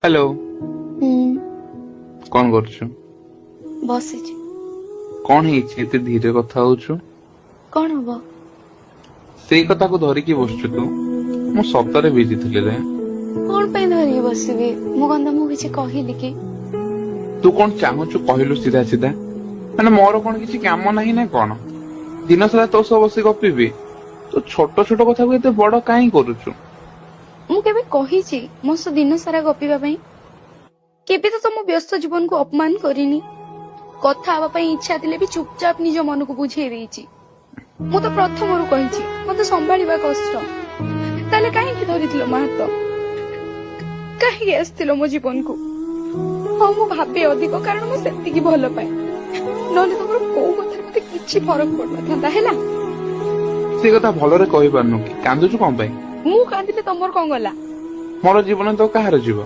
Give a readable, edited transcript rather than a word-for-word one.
Hello. ହୁଁ। କଣ କରୁଛୁ? ବସିଛି। କଣ ହେଇଛି, ଏତେ ଧୀରେ କଥା ହଉଛୁ? କଣ ହବ? ସେଇ କଥାକୁ ଧରିକି ବସୁଛୁ ତୁ? ମୁଁ ସତରେ ବିଜି ଥିଲି ରେ। କଣ ପାଇଁ ଧରିକି ବସିବି? ମୁଁ କଣ ତମକୁ କିଛି କହିଲି କି? ତୁ କଣ ଚାହୁଁଛୁ କହିଲୁ ସିଧା ସିଧା। ମାନେ ମୋର କଣ କିଛି କାମ ନାହିଁ ନା କଣ? ଦିନ ସାରା ତୋ ସହ ବସି ଗପିବି? ତୁ ଛୋଟ ଛୋଟ କଥାକୁ ଏତେ ବଡ କାହିଁ କରୁଛୁ? ମୁଁ କେବେ କହିଛି ମୋ ସହ ଦିନ ସାରା ଗପିବା ପାଇଁ? କେବେ ତ ତମ ବ୍ୟସ୍ତ ଜୀବନକୁ ଅପମାନ କରିନି। କଥା ହବା ପାଇଁ ଇଚ୍ଛା ଥିଲେ ବି ଚୁପଚାପ ନିଜ ମନକୁ ବୁଝେଇ ଦେଇଛି। ମୁଁ ତ ପ୍ରଥମରୁ କହିଛି ମତେ ସମ୍ଭାଳିବା କଷ୍ଟ। ତାହେଲେ କାହିଁକି ଧରିଥିଲ ମୋ ହାତ? କାହିଁକି ଆସିଥିଲ ମୋ ଜୀବନକୁ? ହଁ, ମୁଁ ଭାବେ ଅଧିକ, କାରଣ ମୁଁ ସେତିକି ଭଲ ପାଏ। ନହେଲେ ତମର କୋଉ କଥାରେ ମତେ କିଛି ଫରକ ପଡୁନଥାନ୍ତା। ହେଲା? ସେ କଥା ଭଲରେ କହିପାରୁନୁ କି? କାନ୍ଦୁଛୁ କଣ ପାଇଁ? ମୁଁ କାନ୍ଦିଲେ ତମର କଣ ଗଲା? ମୋର ଜୀବନ ତ କାହାର ଯିବ?